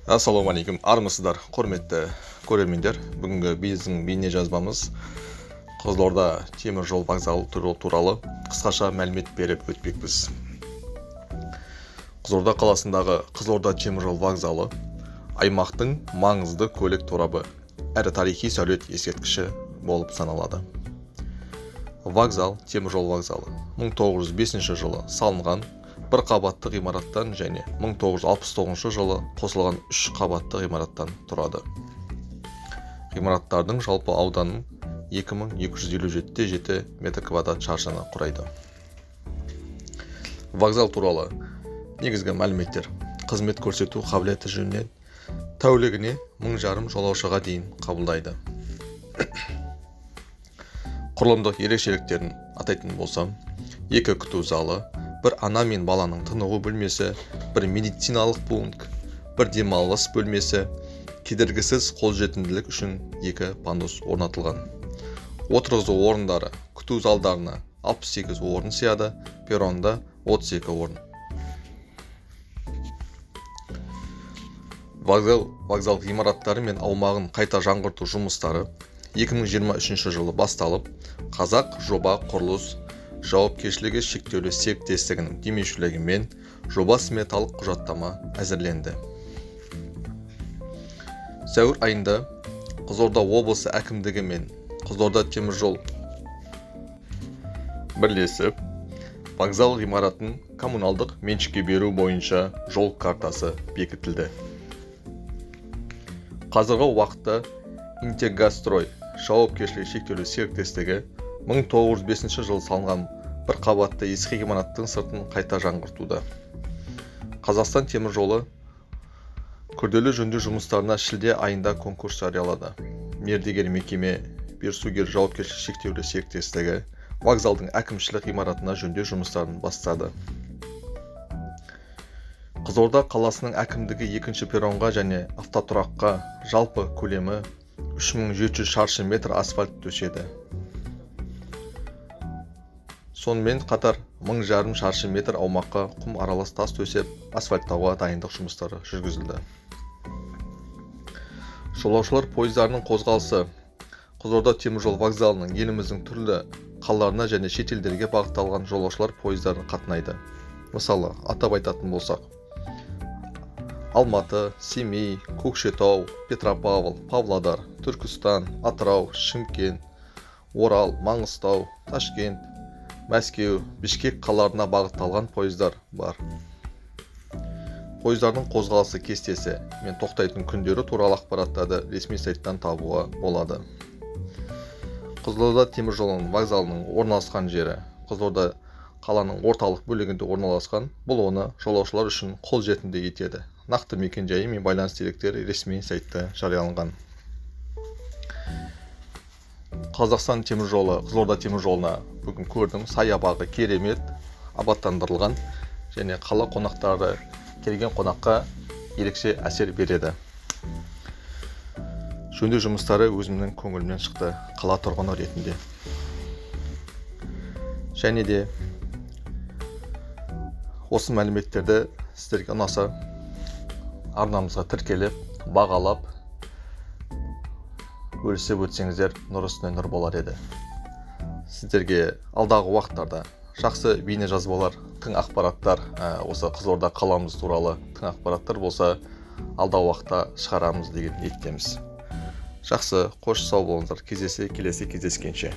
Ассалаумағалейкум, армысыздар, құрметті көрермендер. Бүгінгі біздің бейне жазбамыз Қызылорда темір жол вокзалы туралы қысқаша мәлімет беріп өтпекпіз. Қызылорда қаласындағы Қызылорда темір жол вокзалы аймақтың маңызды көлік торабы әрі тарихи сәулет ескерткіші болып саналады. Вокзал, темір жол вокзалы 1905 жылы салынған бір қабатты ғимараттан және 1969 жылы қосылған үш қабатты ғимараттан тұрады. Ғимараттардың жалпы ауданын 2257,7 метр квадрат шаршыны құрайды. Вокзал туралы негізгі мәліметтер. Қызмет көрсету қабілеті жөнінен тәулігіне 1500 жолаушыға дейін қабылдайды. Құрылымдық ерекшеліктерін атайтын болсам, екі күту залы, бір ана мен баланың тынығу бөлмесі, бір медициналық пункт, бір демалыс бөлмесі, кедергісіз қолжетімділік үшін екі пандус орнатылған. Отырғызу орындары күту залдарына 68 орын сияды, перронда 32 орын. Вокзал ғимараттары мен аумағын қайта жаңғырту жұмыстары 2023 жылы басталып, Қазақ жоба құрылыс жауапкершілігі шектеулі серіктестігінің демеушілігімен жоба сметалық құжаттама әзірленді. Сәуір айында Қызылорда облысы әкімдігі мен Қызылорда теміржол бірлесіп вокзал ғимаратын коммуналдық меншікке беру бойынша жол картасы бекітілді. Қазіргі уақытта Интеграстрой жауапкершілігі шектеулі серіктестігі 1905 жылы салынған бір қабатты ескі ғимараттың сыртын қайта жаңғыртуда. Қазақстан темір жолы күрделі жөндеу жұмыстарына шілде айында конкурс жариялады. Мердігер мекеме Берсугер жауапкершілігі шектеулі серіктестігі вокзалдың әкімшілік ғимаратына жөндеу жұмыстарын бастады. Қызылорда қаласының әкімдігі екінші перронға және автотұраққа жалпы көлемі 3700 шаршы метр асфальт төседі. Сонымен қатар 1500 шаршы метр аумаққа құм аралас тас төсеп, асфальттауға дайындық жұмыстары жүргізілді. Жолаушылар пойыздарының қозғалысы Қызылорда теміржол вокзалының еліміздің түрлі қалаларына және шетелдерге бағытталған жолаушылар пойыздары қатынайды. Мысалы, атап айтатын болсақ, Алматы, Семей, Көкшетау, Петропавл, Павлодар, Түркістан, Атырау, Шымкент, Орал, Маңғыстау, Ташкент, Мәскеу, Бішкек қалаларына бағытталған пойыздар бар. Пойыздардың қозғалысы кестесі мен тоқтайтын күндері туралы ақпараттарды ресми сайттан табуға болады. Қызылорда теміржолының вокзалының орналасқан жері Қызылорда қаланың орталық бөлігінде орналасқан. Бұл оны жолаушылар үшін қолжетімді етеді. Нақты мекен-жайы мен байланыс деректері ресми сайтта жарияланған. Қазақстан темір жолы Қызылорда темір жолына бүгін көрдім. Саябағы керемет абаттандырылған және қала қонақтары келген қонаққа ерекше әсер береді. Жөндеу жұмыстары өзімнің көңілімнен шықты қала тұрғыны ретінде. Және де осы мәліметтерді сіздерге ұнаса арнамызға тіркеліп, бағалап, бөлісіп өтсеңіздер нұр үстіне нұр болар еді. Сіздерге алдағы уақыттарда жақсы бейне жазбалар, тың ақпараттар, осы Қызылорда қаламыз туралы тың ақпараттар болса, алдағы уақытта шығарамыз деген ниеттеміз. Жақсы, қош, сау болыңыздар. Келесі кездескенше.